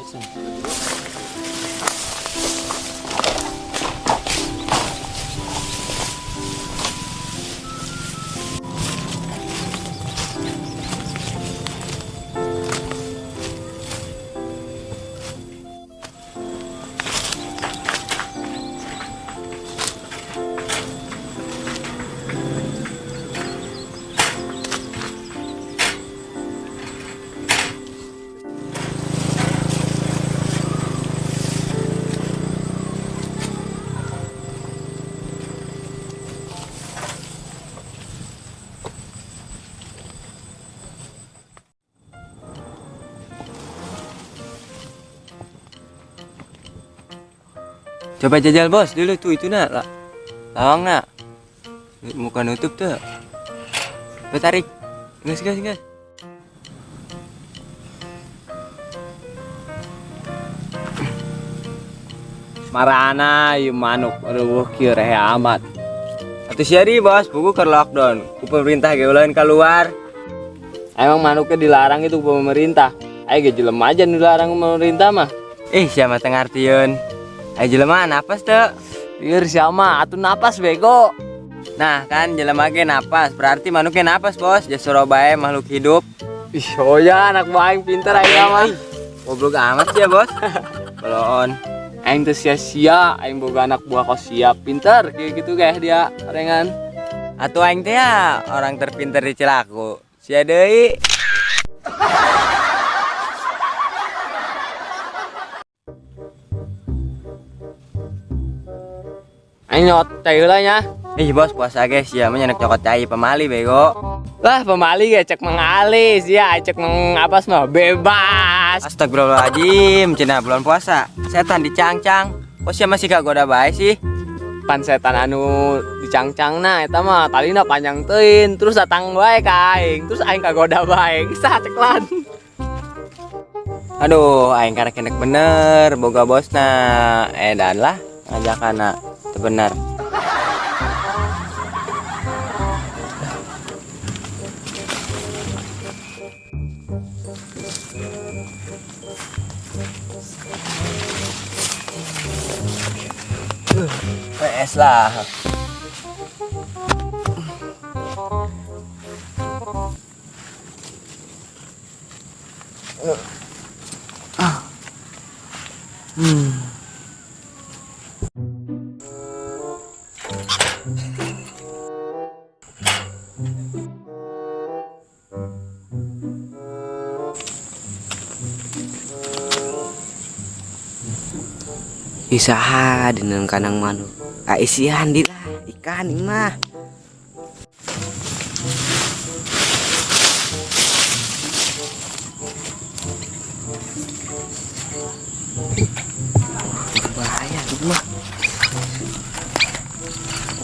Action. Coba jajal, Bos, dulu tuh itu nak lah. Lawang nak. Muka nutup tuh. Coba tarik. Gas, gas, gas. Marana ieu manuk euweuh kieu rehe amat. Atuh sia di, Bos, buku ke lockdown. Ku pemerintah ge ulah keluar. Emang manuknya dilarang itu ku pemerintah. Ayo ge jelema aja nu dilarang ku pemerintah mah. Eh, siapa teu ngartieun? Ayo jelema napas teu? Lieur sia mah atuh napas bego. Nah, kan jelema ge napas, berarti manuknya napas, Bos. Jasoro bae makhluk hidup. Ih, oh ya anak buah aing pinter aing mah. Goblok amat sih ya, Bos. Belon. Aing teu sia-sia, aing boga anak buah kos siap pinter kayak gitu kayak dia rengan. Atuh aing teh ya orang terpinter di Cilaku. Sia deui. Aing nyot cai heula nya. Ih, Bos, puasa guys, ya mah nyenek cokot cai pamali bego. Lah pamali ge cek mengalis ya, cek meng apa mah bebas. Astagfirullahaladzim, cenah bulan puasa. Setan dicangcang. Kok sia masih kagoda bae sih? Pan setan anu dicangcangna eta mah talina panjang teuing, terus datang wae ka aing, terus aing kagoda bae. Sah ceklan. Aduh, aing karek kenek bener boga bosna. Edan lah ngajakana teu bener. PS lah. Isaha dina kandang manuk. Ah, isian di lah ikan ini mah. Bahaya itu mah.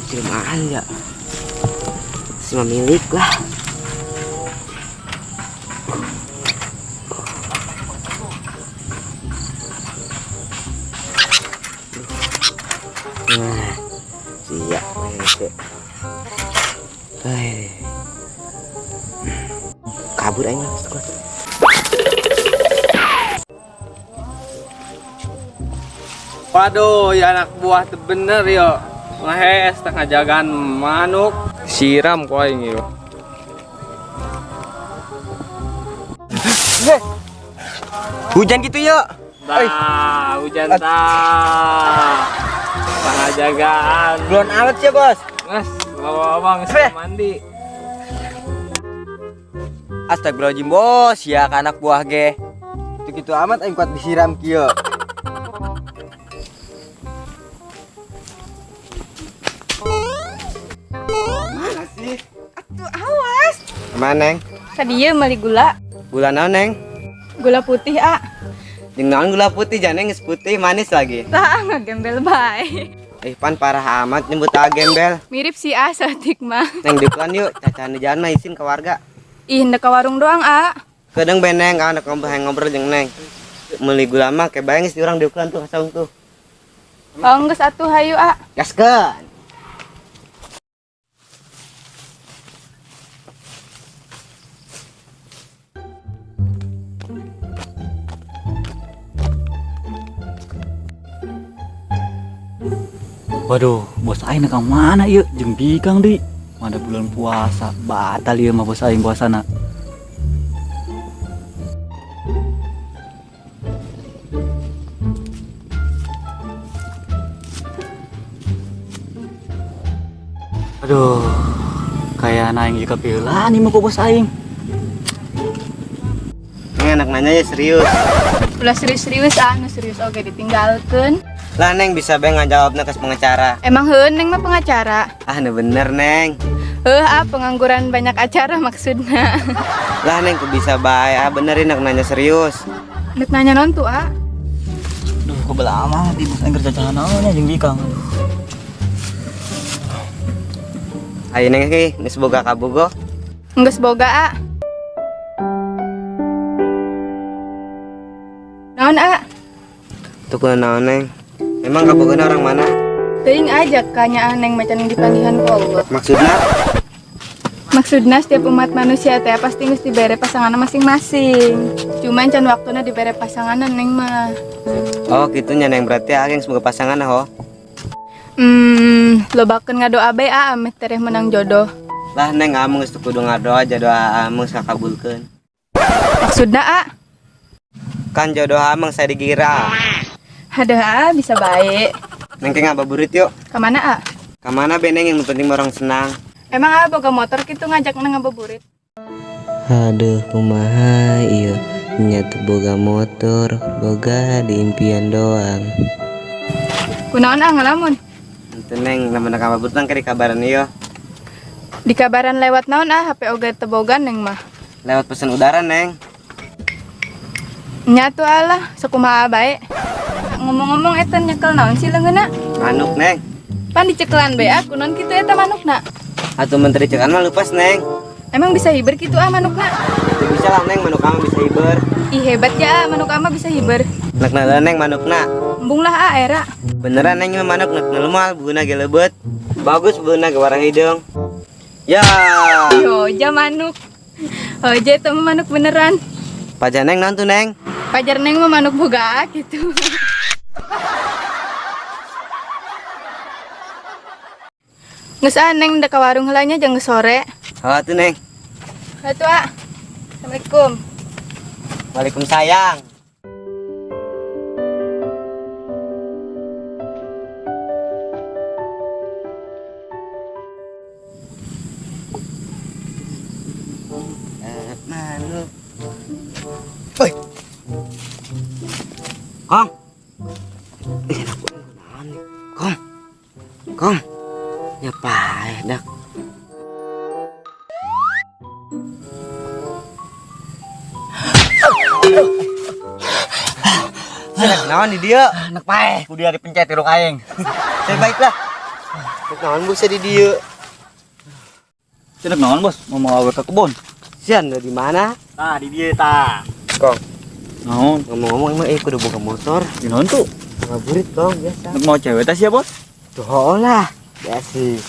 Jelmaan ya. Si milik lah. Nah, siap, weh. Hei. Kabur aja, Mas. Waduh, ya anak buah teu bener yo. Ngehes tengah jagaan manuk. Siram ku aing yo. Heh. Hujan gitu yo. Tah, hujan tah. Tengah jagaan. Belum alat ya, Bos. Mas, bawa abang Eh. mandi. Astagfirullahaladzim, Bos. Ya ka anak buah ge. Itu gitu amat aing kuat disiram kieu. Mana sih? Atuh awas. Mana, Neng? Tadi meuli gula. Gula naon, Neng? Gula putih, A. Jeung naon gula putih, janeng geus putih manis lagi. Tah, ngagembel bae. Ih, pan parah amat nyebut A gembel. Mirip si A saeutik mah. Neng diukuran yuk, cacahan di jalan mah isin ke warga. Ih, ndek ka warung doang, A. Kadang beneng ka anak ngobrol ngobrol jeung Neng. Meuli gula mah kayak bayang geus diurang diukuran tuh kasaung tuh. Oh, geus atuh hayu, A. Gaskeun. Waduh, bos aing ka mana ieu? Jeung bikang deui. Mana bulan puasa, batal ieu mah bos aing puasana. Aduh, kayak aing jika pieulan ieu mah ku bos aing. Neng, anak nanya ya serius. Ulah serius-serius ah, nu serius oge ditinggalkeun. Lah, Neng, bisa bae ngajawabna ke pengacara. Emang heuh Neng mah pengacara. Ah, nu bener, Neng. Heuh ah, pengangguran banyak acara maksudna. Lah, Neng, ku bisa bae ah, benerin nak nanya serius. Nek nanya non tuh ah. Duh, kebel amat di bos aing kerja naonnya jeung bikang. Aduh. Ayo, Neng, ki geus boga kabogoh? Geus boga ah. Naon ah? Tuh kunaon, Neng? Emang kabogohna orang mana? Teuing aja kanya Neng macan dipanggihan ku Allah. Maksudna? Maksudna setiap umat manusia teh pasti geus dibere pasangan masing-masing. Cuman can waktuna dibere pasangan Neng mah. Oh, gitu nya, Neng, berarti aing semoga pasangan ho. Lobakeun ngadoa bae ah, ameh tereh menang jodoh. Lah, Neng, amun geus teu kudu ngadoa, jodoh amung geus kakabulkeun. Maksudna ah? Kan jodoh amang saya digira. Aduh ah, bisa baik. Neng, ke ngabuburit yuk. Kemana ah? Kamana be, Neng, yang penting orang senang. Emang ah boga motor gitu ngajak neng ngabuburit? Aduh, kumaha ieu, nya teu boga motor, boga di impian doang. Kunaon ah ngalamun? Ente, Neng, lamun ngabuburit nang ke dikabaran ieu. Dikabaran lewat naon ah, HP oge teu boga Neng mah. Lewat pesan udara, Neng. Nya tuh alah, sakumaha bae. Ngomong-ngomong eta nyekel naon sih leungeunna? Manuk, Neng. Pan dicekelan bae ah, kunaon kitu eta manukna? Atuh menteri cekan mah lupas, Neng. Emang bisa hiber kitu ah manukna? Itu bisa lah, Neng, manuk kamu bisa hiber. Ih, hebat ya ah, manuk ama bisa hiber. Nek nala, Neng, manukna. Embung lah ah era. Beneran, Neng, mah manuk nek ngelumal buuna ge leubet. Bagus buuna ge warna hideung. Ya. Yo, manuk. Hoja itu mah manuk beneran. Pajar Neng naon tuh, Neng? Pajar Neng mah manuk boga gitu. Geus ah, Neng da ka warung heula nya, jeung geus sore. Oh, tuh, Neng. Atuh ah. Assalamualaikum. Waalaikumsalam. Manuk. Woi. Kong. Ih, enak naon nih. Kong. Kong. Ya paeh dak. Sia naon di dieu? Anak paeh, ku dia dipencet irung aing. Saya baiklah. Rek naon bos di dieu? Cenah naon bos, mau mau ke kebon. Sian di mana? Tah di dieu tah. Kong, Naon? ngomong-ngomong emang kudu boga motor. Di naon tuh? Ngaburit, Kong, biasa. Nek mau cewek teh sia, Bos? Tuh lah, biasa.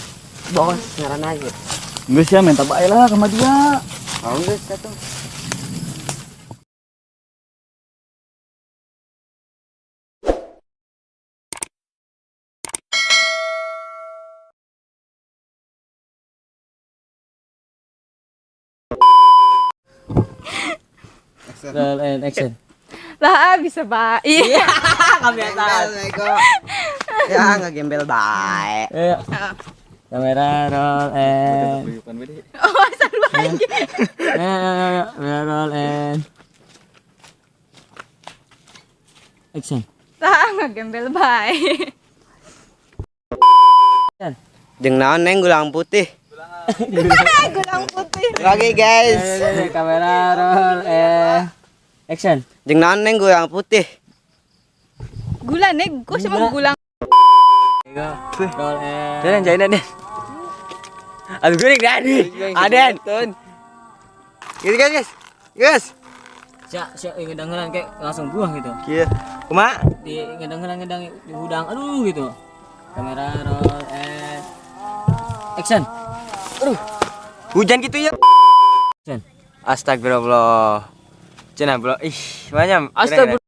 Bos ngaran aja. Geus sia minta bae lah sama dia. Oh, geus atuh. Roll and action. Lah ah, bisa bae. Iya. Kebiasaan. Ya, nggak gembel bae. Ayo. Kamera roll and. Oh, seru aja. Ayo, ayo, ayo. Kamera roll and action. Lah ngagembel bae. Jeung naon, Neng, gulang putih? Gulang putih. Lagi, guys. Ayo, ayo, kamera roll and action. Jeung naon, Neng, gulang putih? Gula Neng, gua sama gulang. Roll and. Den, jahinan, Den. Aduh, gue nih, Aden. Gitu, guys, guys. Guys. Siap, siap ngedang-ngedang kayak langsung buang gitu. Kieu. Kumaha? Di ngedang-ngedang di hudang, aduh gitu. Kamera roll and action. Hujan gitu ya. Action. Astagfirullah. Cenah, bro. Ih, banyak. Astagfirullah.